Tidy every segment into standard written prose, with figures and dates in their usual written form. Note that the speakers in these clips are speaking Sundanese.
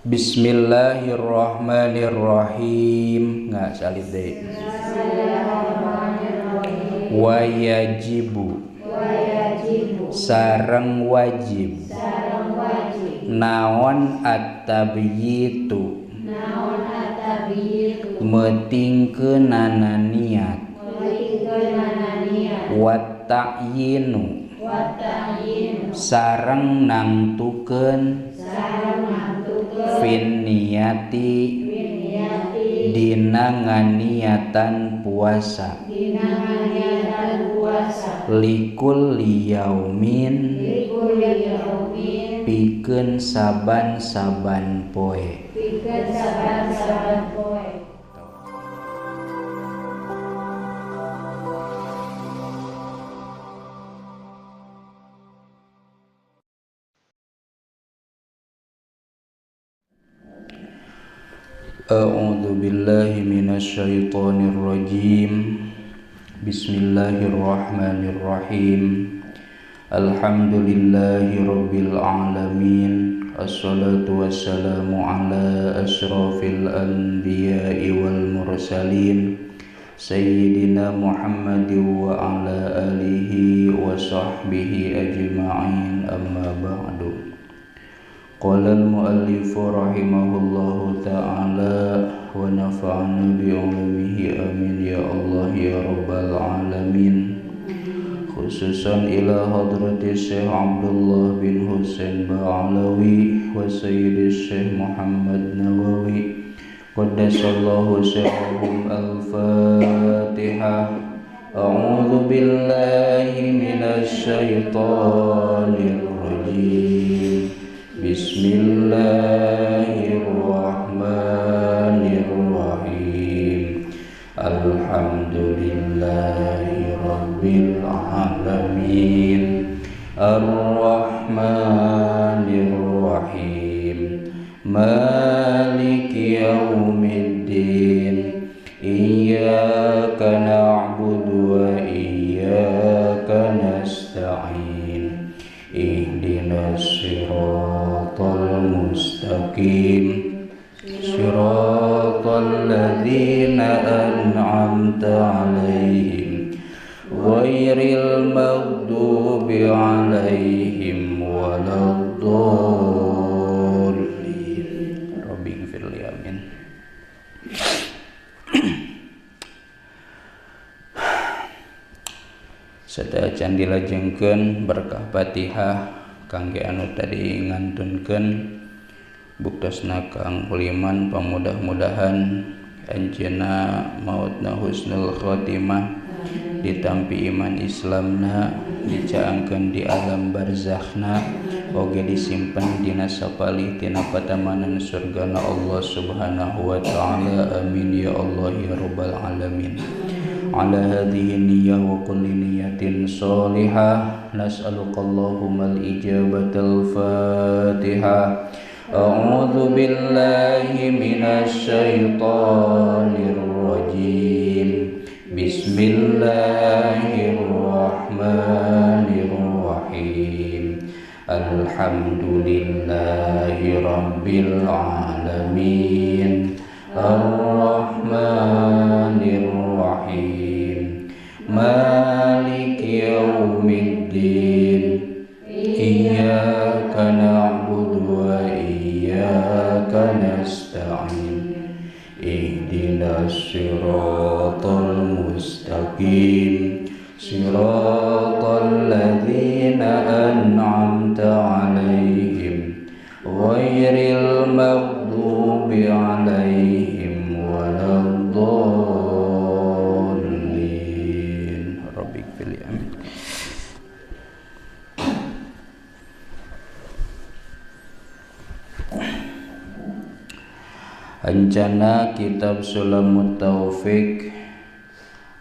Bismillahirrahmanirrahim. Nggak salib deh. Wayajibu sareng wajib naon at-tabyitu meutingkeunana niat wa ta'yinu sareng nangtukeun fin niyati dina nganiatan puasa likul yaumin pikeun saban-saban poe. A'udzu billahi minasyaitonir rajim. Bismillahirrahmanirrahim. Alhamdulillahi rabbil alamin. Assalatu wassalamu ala asyrafil anbiya'i wal mursalin sayyidina Muhammadin wa ala alihi wa sahbihi ajma'in. Amma ba'du. Qala al-muallif rahimahullahu ta'ala wa nafa'ana bi'ulumihi amin ya Allah ya rabbal alamin. Khususan ila hadrati Syekh Abdullah bin Husain Ba'alawi wa Sayyidi Syekh Muhammad Nawawi qaddasallahu sirrahum. Al-Fatihah. A'udzu billahi minasy syaithanir rajim. Bismillahirrahmanirrahim. Alhamdulillahi rabbil alamin. Arrahmanir rahim. Maliki yaumiddin. Iyyaka na'budu wa iyyaka nasta'in. Ihdinas siratal mustaqim. Siratal ladzina an'amta 'alaihim ghairil maghdubi 'alaihim waladdallin. Rabbighfirli, amin. Sadaya can dilajengkeun berkah Fatihah kangge anu tadi ngantunkeun buktosna Kang Uliman, pamudah-mudahan anjeunna mautna husnul khotimah, ditampi iman Islamna, dicaangkeun di alam barzakhna, oge disimpen dina sapalih tina patamanan surgana Allah Subhanahu wa ta'ala. Amin ya Allah ya rabbal alamin. Ala hadhihi niyyah wa kulli niyyatin sholihah nas'aluka Allahumma al-ijabatal Fatihah. A'udzu billahi minasy syaithanir rajim. Bismillahirrahmanirrahim. Alhamdulillahi rabbil alamin. Arrahmanir rahim. Maliki yaumiddin. Iyyaka na'budu wa iyyaka nasta'in. Ihdinas siratal mustaqim. Siratal ladzina an'amta 'alaihim ghairil maghdubi 'alaihim waladdallin. Rabbighfirli, amin. Ancana kitab Sulamut Taufik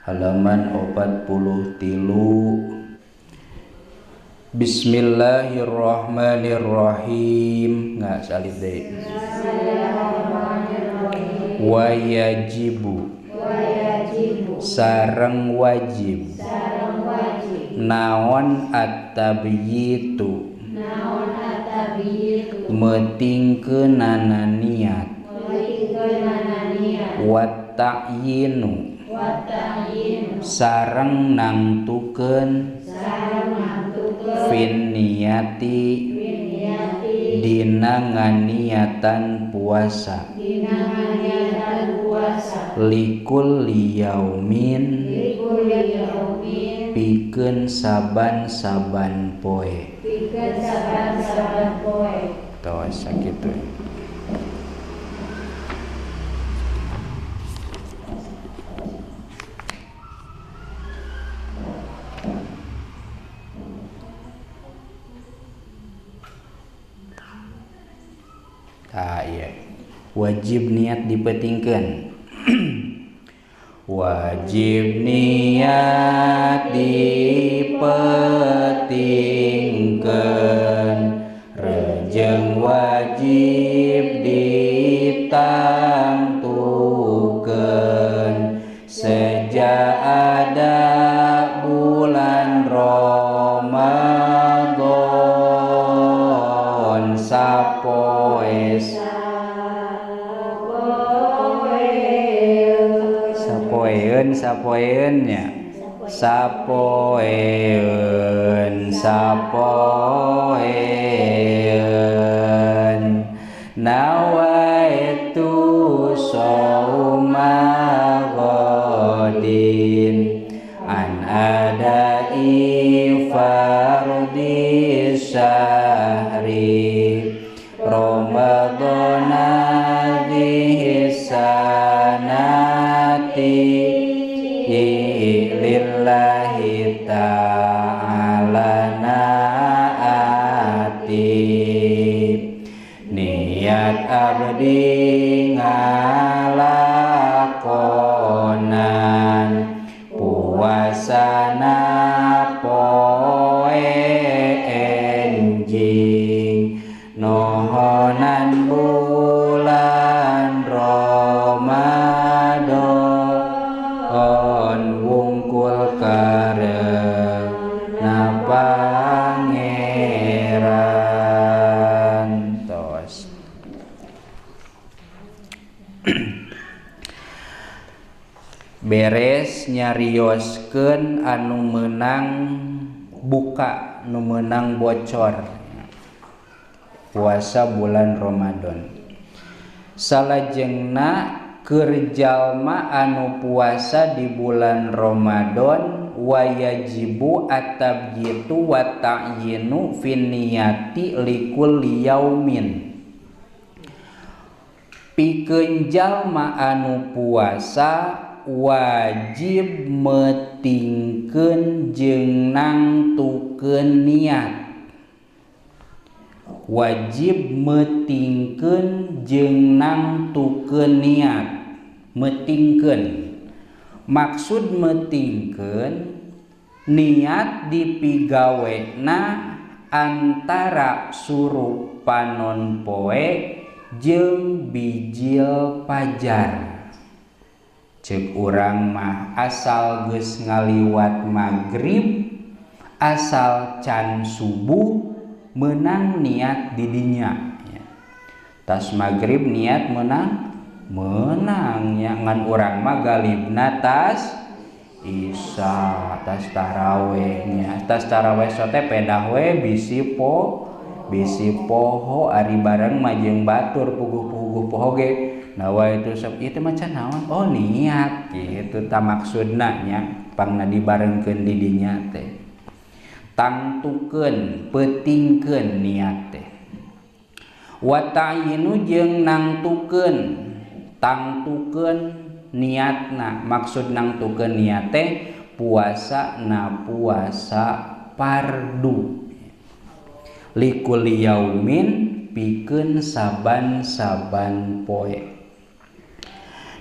halaman 43. Bismillahirrahmanirrahim. Nggak salib deh. Wayajibu sareng wajib naon at-tabyitu Meutingkeunana niat wa ta'yinu sareng nangtukeun fin niati dina nganiatan puasa likulli yaumin pikeun saban-saban poe. Tos sakitu. Tah ieu wajib niat dipentingkeun. Wajib niat dipentingkeun, rejeng wajib ditangtukeun, sejak ada bulan Ramadan sapoe sapoeun nya sapoeun sapoeun nawaitu shauma ghadin an adai fardhi syahri ramadhana sanati lillahi ta'ala naati niat abdi ngalakonan puasana poe enjing nohonan bulan Ramadan wungkul karena pangeran. Tos. Beres nyarioskeun anu meunang buka, nu meunang bocor puasa bulan Ramadan. Salajengna keur jalma anu puasa di bulan Ramadan wayajibu at-tabyitu wa ta'yinu fin niyati likulli yaumin. Pikeun jalma anu puasa wajib meutingkeun jeung nangtukeun niat. Wajib meutingkeun jeung nangtukeun niat. Meutingkeun maksud meutingkeun niat dipigawena antara surup panon poe jeung bijil pajar. Ceuk urang mah asal geus ngaliwat magrib asal can subuh menang niat didinya. Tas magrib niat menang menang ya, ngan urang mah galibna tas isya tas taraweh nya. Tas taraweh sote pedah we bisi po bisi poho ari bareng mah jeung batur puguh-puguh poho ge nawa itu sok ieu teh macan naon, oh niat kitu ta maksudna nya pangna dibarengkeun di dinya teh. Tangtukeun peutingkeun niat teh wa ta'yinu jeung nangtukeun tangtukeun niatna. Maksud nangtukeun niat teh puasa na puasa pardu likulli yaumin pikeun saban-saban poe.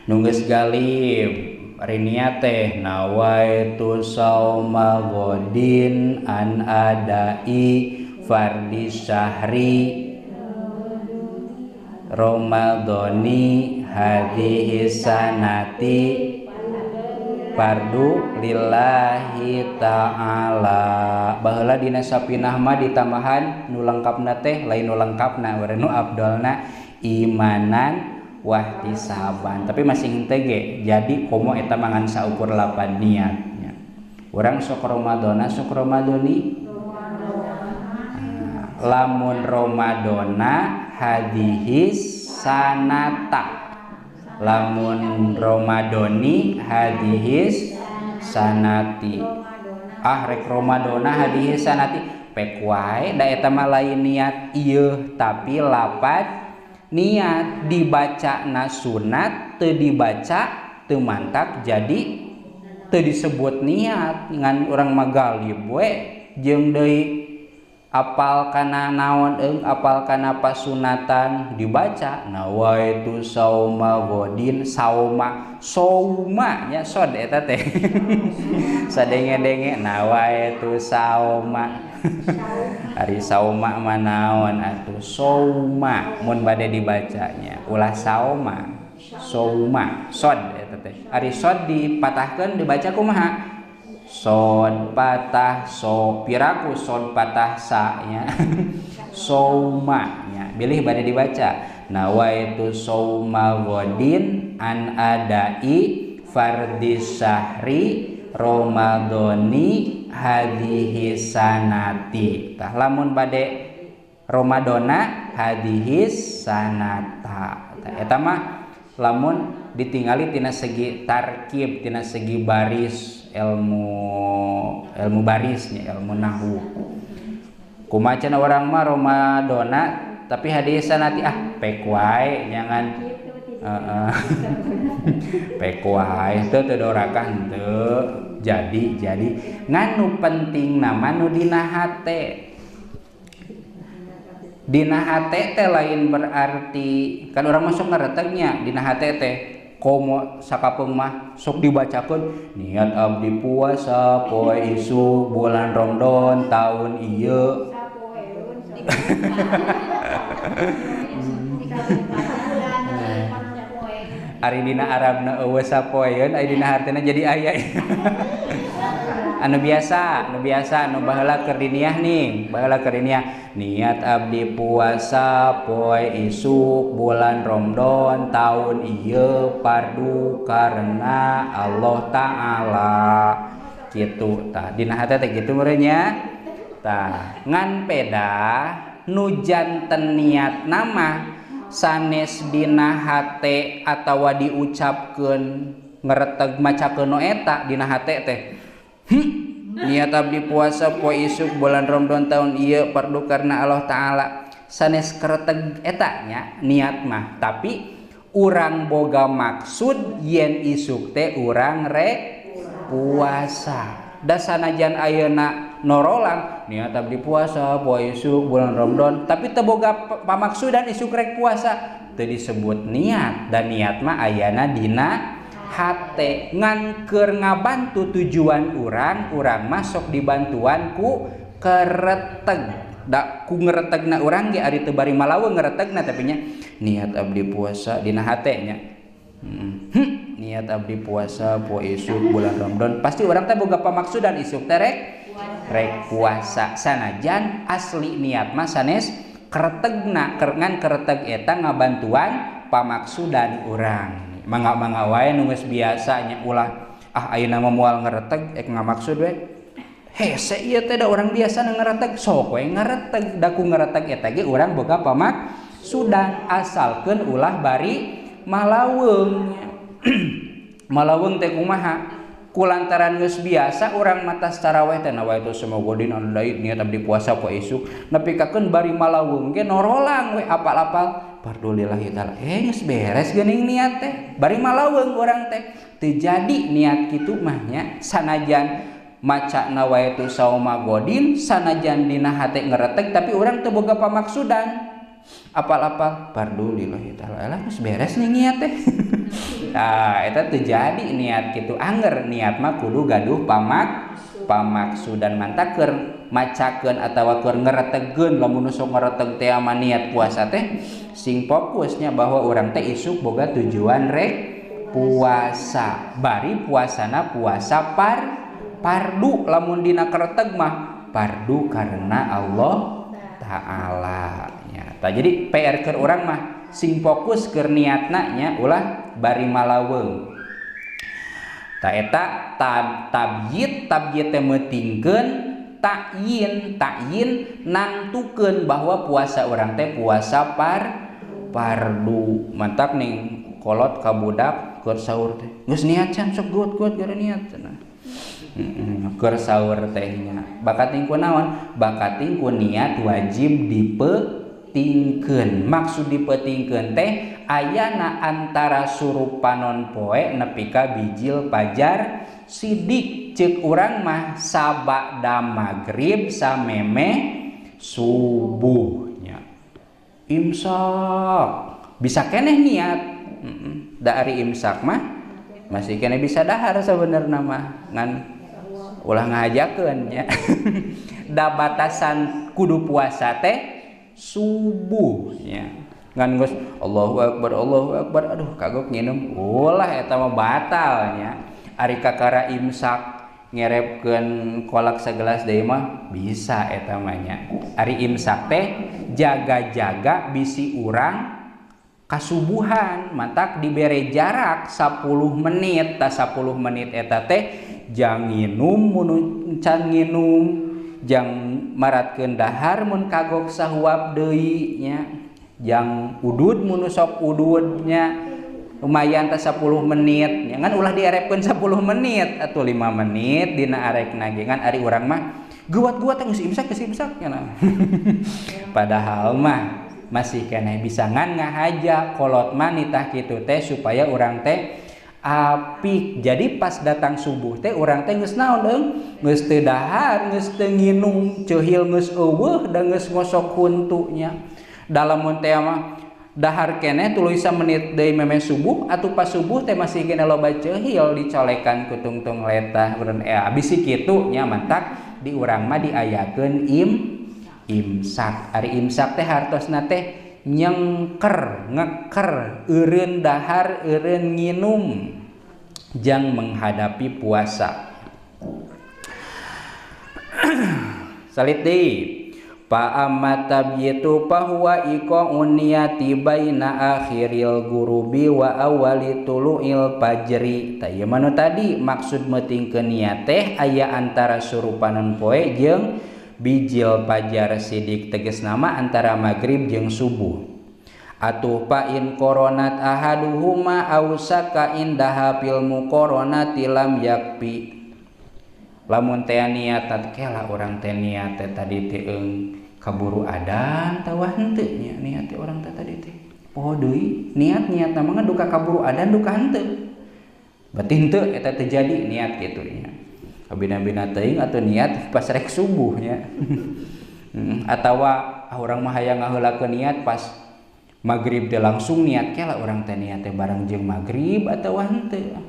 Nu geus galib ari niat teh nawaitu shauma ghadin an adai fardhi syahri Ramadhani hadhihi sanati Fardu lillahi ta'ala. Baheula dina sapinah mah ditambahan nu lengkapna teh lain nu lengkapna bari nu afdolna imanan wahtisaban. Tapi masih henteu ge jadi komo eta mah ngan saukur lapan niatnya. Urang sok Ramadana sok Ramadoni. Lamun Ramadana hadihis sanata. Lamun Ramadoni hadihis sanati. Ah rek Ramadona hadihis sanati pek wae da eta mah lain niat ieu tapi lapat niat dibacana sunat teu dibaca teu mantak jadi teu disebut niat ngan urang mah galib we jeung deui apal kana naon eung apal kana pasunatan dibaca nawaitu sauma godin sauma sauma nya sod eta teh sadenge-denge nawaitu sauma ari sauma mah naon atuh sauma mun bade dibacanya ulah sauma sauma sod eta teh ari sod dipatahkeun dibaca kumaha sod patah so piraku sod patah sa nya sauma nya bilih bade dibaca nawaitu sauma godin an adai fardhi syahri Ramadhani hadhihi sanati. Tah lamun bade Ramadhana hadhihi sanata. Tah eta mah lamun ditingali tina segi tarkib tina segi baris ilmu barisnya ilmu nahwu. Kumaha cenah urang mah Ramadhana tapi hadis sanati ah pek wae nyangan heeh. Pek wae teu teu dorakah henteu. Jadi ngan nu penting nama nu dina hate. Dina hate teh lain berarti kan urang masuk ngeretegnya dina hate teh komo sakapeung mah sok dibacakeun niat abdi puasa poe isuk bulan Ramadan tahun ieu ari dina Arabna eueuh sapoeun ari dina hartena jadi aya. Anu biasa nu baheula keur diniah nih baheula keur diniah niat abdi puasa poe isuk bulan Ramadan tahun ieu fardu karena Allah Ta'ala kitu tah dina hate teh kitu meureun nya tah ngan peda nu janten niat nama sanes dina hate atawa diucapkeun ngereteg macakeun nu eta dina hate teh niat abdi puasa poe isuk bulan Ramadan tahun ieu fardu karena Allah Ta'ala sanes kereteg eta nya niat mah tapi urang boga maksud yen isuk teh urang rek puasa da sanajan ayeuna norolang niat abdi puasa poe isuk bulan Ramadan tapi teu boga pamaksudan isuk rek puasa teu disebut niat dan niat mah ayana dina hate ngan keur ngabantu tujuan urang urang masuk dibantuan ku kereteg da ku ngeretegna urang ge ari teu bari malaweung ngeretegna tapi nya niat abdi puasa dina hate nya niat abdi puasa poe isuk bulan Ramadan pasti urang teh boga pamaksudan isuk teh rek puasa sanajan asli niat mah sanes keretegna ngan kereteg eta ngabantuan pamaksudan urang. Mangga-mangga wae nu geus biasa nya ulah ah ayeuna mah moal ngereteg ek ngamaksud we hese ieu teh da urang biasa ngereteg sok we ngereteg da ku ngereteg eta ge urang boga pamaksudan asalkeun ulah bari malaweung. Malaweung teh kumaha kulantaran geus biasa urang mah tas taraweh teh nawaitu semoga din anu deui niat abdi puasa poe isuk nepikakeun bari malaweung ge norolang we apal-apal fardulillahi ta'ala geus beres geuning niat teh bari malaweung urang teh teu jadi niat kitu mah nya sanajan maca nawaitu sauma godin sanajan dina hate ngereteg tapi urang teu boga pamaksudan apal-apal fardulillahi ta'ala lah geus beres nih niat teh. Nah eta teu jadi niat kitu anger niat mah kudu gaduh pamaksudan mantak keur macakeun atawa keur ngeretegeun lamun sok ngereteg teh ama niat puasa teh sing fokusnya bahwa urang teh isuk boga tujuan rek Puasa. Bari puasana puasa pardu lamun dina kereteg mah pardu karena Allah Ta'ala nya. Tah jadi PR keur urang mah sing fokus keur niatna nya ulah bari malaweung. Tah eta tabyid tabyid teh meutingkeun ta'yin ta'yin nangtukeun bahwa puasa urang teh puasa pardu. Mantak ning kolot ka budak keur sahur teh geus niat can sok guot-guot gara niat cenah. Keur sahur teh nya bakating ku naon? Bakating ku niat wajib dipeutingkeun. Maksud dipeutingkeun teh ayana antara surup panon poe nepi ka bijil pajar sidik. Ceuk urang mah sabada magrib sameme subuhnya imsak bisa keneh niat. Da ari imsak mah masih keneh bisa dahar sebenarnya mah ngan ulah ngahajakeun nya. Da batasan kudu puasa teh subuh nya. Ngan geus Allahu akbar aduh kagok nginum ulah eta mah batal nya. Ari kakara imsak ngerepkeun kolak segelas deui mah bisa eta mah nya. Ari imsak teh jaga-jaga bisi urang kasubuhan mantak dibere jarak 10 menit. Ta 10 menit eta teh jang nginum mun can nginum, jang maratkeun dahar mun kagok sahuap deui nya, jang udud mun sok udud nya. Lumayan ta 10 menit nya, ngan ulah dierepkeun 10 menit atuh 5 menit dina arekna ge. Ngan ari urang mah guat-guat teh geus imsak nya. Padahal mah masih keneh bisa ngan ngahaja kolot mah nitah kitu teh supaya urang teh apik. Jadi pas datang subuh teh urang teh geus naon deung? Geus teu dahar, geus teu nginum, ceuhil geus eueuh da geus ngosok huntu nya. Dalamun teh mah dahar keneh tuluy samenit deui memeh subuh atuh pas subuh teh masih keneh loba ceuhil dicolekan ku tungtung letah beureun bisi kitu nya. Mantak di urang mah diayakeun imsak. Ari imsak teh hartosna teh nyengker, ngeker, eureun dahar, eureun nginum jang menghadapi puasa. Salit deui. Fa amma tabyitu fahuwa iqa'un niyati baina akhiril gurubi wa awali tulu'il fajri. Tah ieu mah nu tadi maksud meutingkeun niat teh aya antara surupanan poe jeung bijil pajar sidik, tegas nama antara magrib jeung subuh. Atuh fa in koronat ahaduhuma aw saka indaha fil muqaranati lam yakfi. Lamun teh niat kela urang teh niat teh tadi teh kaburu adan tawa henteu nya niat teh urang teh tadi teh poho deui niat-niat mah duka kaburu adan duka henteu. Berarti henteu eta teh jadi niat kitu nya. Bina-bina teuing atau niat pas rek subuh nya. Atawa urang mah hayang ngaheulakeun niat pas magrib teh langsung niat kela urang teh niat teh bareng jeung magrib atawa henteu.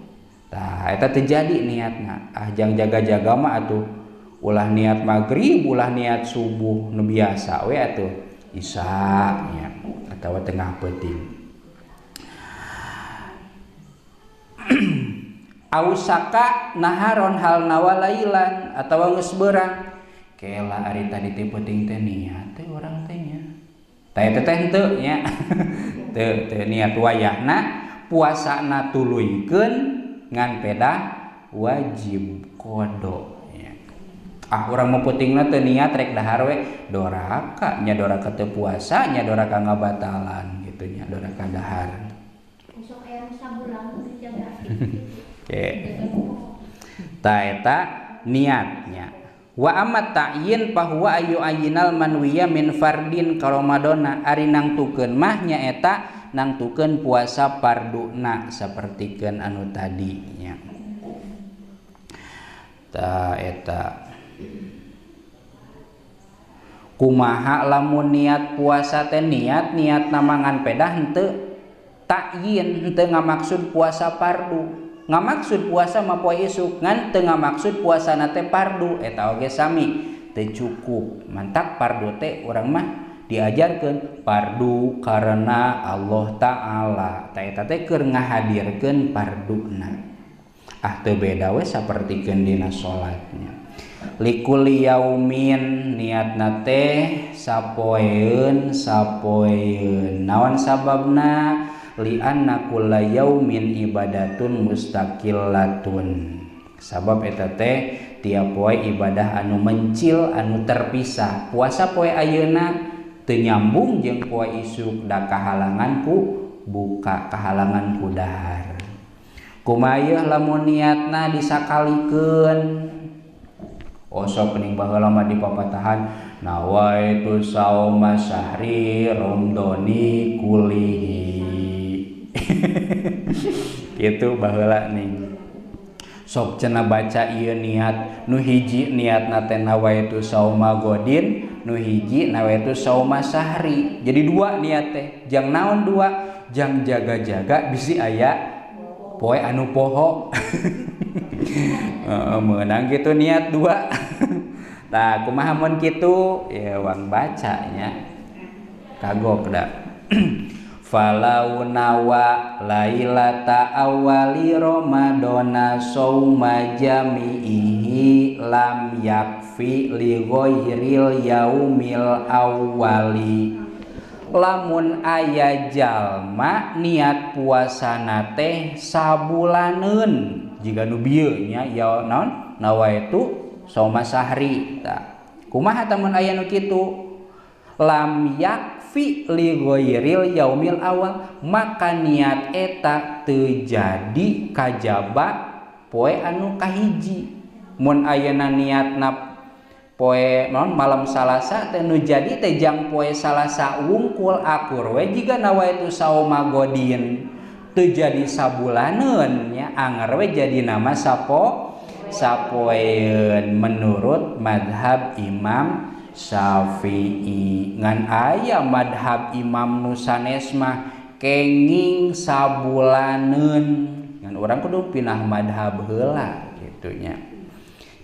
Tah eta teh jadi niatna. Ah jang jaga-jaga mah atuh ulah niat magrib, ulah niat subuh nu biasa we atuh isya nya atawa tengah peuting. Ausaka naharon hal nawalailan atawa geus beurang kela ari tadi teh peuting teh niat teh urang teh nya. Tah eta teh henteu nya. Teu teu niat wayahna puasana tuluykeun ngan pedah wajib qada nya. Ah urang mah peutingna teu niat rek dahar we doraka nya, doraka teu puasa nya, doraka ngabatalan kitu nya, doraka dahar. Besok aya sabulan dijaga. Oke. Ta eta niatnya. Wa amma ta'yin fahuwa ayu ayinal manwiya min fardin ka Ramadana. Ari nangtukeun mah nyaeta nangtukeun puasa farduna sapertikeun anu tadi nya. Ta eta kumaha lamun niat puasa teh niat niatna mangan pedah henteu ta'yin, henteu ngamaksud puasa fardu. Ngamaksud puasa mah poe isuk ngan teu ngamaksud puasana teh fardu eta oge sami teu cukup. Mantak fardu teh urang mah Diajarkeun fardu karena Allah Ta'ala. Ta eta teh keur ngahadirkeun farduna. Ah teu beda we sapertikeun dina salatnya. Likulli yaumin niatna teh sapoeun sapoeun. Naon sababna? Li anna kulla yaumin ibadatun mustaqillatun. Sabab eta teh tiap poe ibadah anu mencil anu terpisah. Puasa poe ayeuna teu nyambung jeung poe isuk da kahalangan ku buka, kahalangan ku dahar. Kumaha yeuh lamun niatna disakalikeun? Osok pening baheula mah dipapatahan nawaitu sauma syahri romdoni kulihi. Kitu baheula ning. Sok cenah baca ieu niat nu hiji niatna teh nawaitu sauma godin, nu hiji nawaitu sauma syahri. Jadi dua niat teh. Jang naon dua? Jang jaga-jaga bisi aya poe anu poho. Meunang gitu niat dua. Tah kumaha mun kitu? Ya wang bacanya. Kagok da. Falau nawa lailata awali ramadana sauma jami'ihi lam yakfi li ghairil yaumil awali. Lamun aya jalma niat puasana teh sabulaneun jiga nu bieu nya ya naon nawaitu sauma sahri. Tah kumaha tamun aya nu kitu? Lam yakfi li ghairil yaumil awal, maka niat eta teu jadi kajaba poe anu kahiji. Mun ayeuna niatna poe naon malam Salasa teh nu jadi teh jang poe Salasa wungkul akur we jiga nawaitu sauma godin teu jadi sabulaneun nya, anger we jadi nama sapo sapoeun menurut madhab Imam Syafi'i. Ngan aya madhab Imam nu sanes mah kenging sabulaneun. Ngan urang kudu pinah madhab heula kitu nya.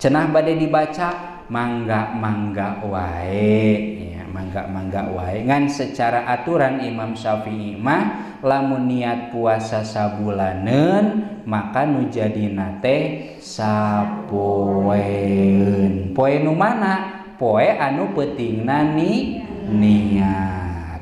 Cenah bade dibaca mangga-mangga wae ya, mangga-mangga wae. Ngan secara aturan Imam Syafi'i mah lamun niat puasa sabulaneun maka nu jadina teh sapoeun. Poe nu mana? Poe anu peutingna ni niat.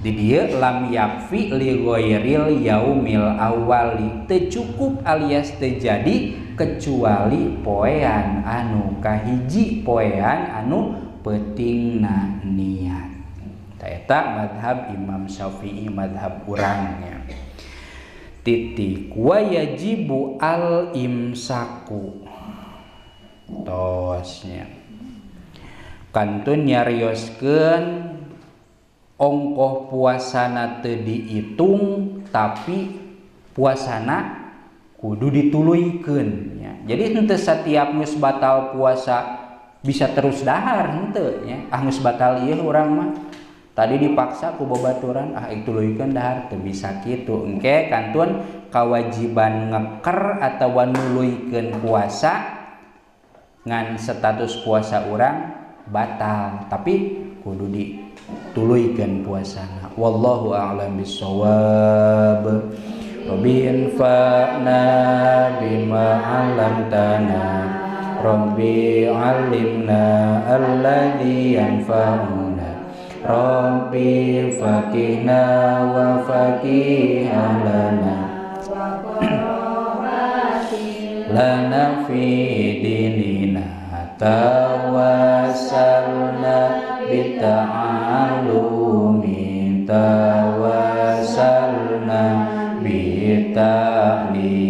Di dieu lam yakfi li ghairil yaumil awali, teu cukup alias teu jadi kecuali poean anu kahiji, poean anu peutingna niat. Ta eta madhab Imam Syafi'i, madhab urangnya. Titik wa yajibu al imsaku. Tosnya kantun nyarioskeun ongkoh puasana teu diitung tapi puasana kudu dituluykeun nya. Jadi henteu setiap geus batal puasa bisa terus dahar henteu nya. Ah geus batal ieu urang mah tadi dipaksa ku babaturan ah dituluykeun dahar teu bisa kitu. Engke kantun kawajiban ngeker atawa nuluykeun puasa ngan status puasa urang batal tapi kudu dituluykeun puasana. Wallahu a'lam bissawab. Rabbi infa'na bima 'allamtana, Rabbi 'allimna alladzi yanfa'una, Rabbi faqihna wa faqih lana lana fi dinina tawassalna bita'allumi tawassalna bita'limi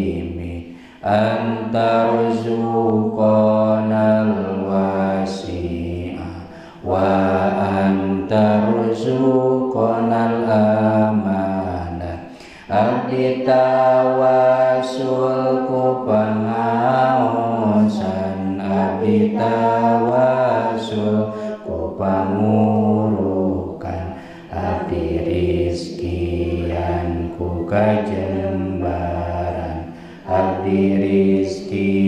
antarzuqanal wasi'a wa antarzuqanal amanah. Abdi tawasul ku pangaosan, abdi tawasul ku pangurukan, abdi rizkian ku kajembaran, abdi rizkian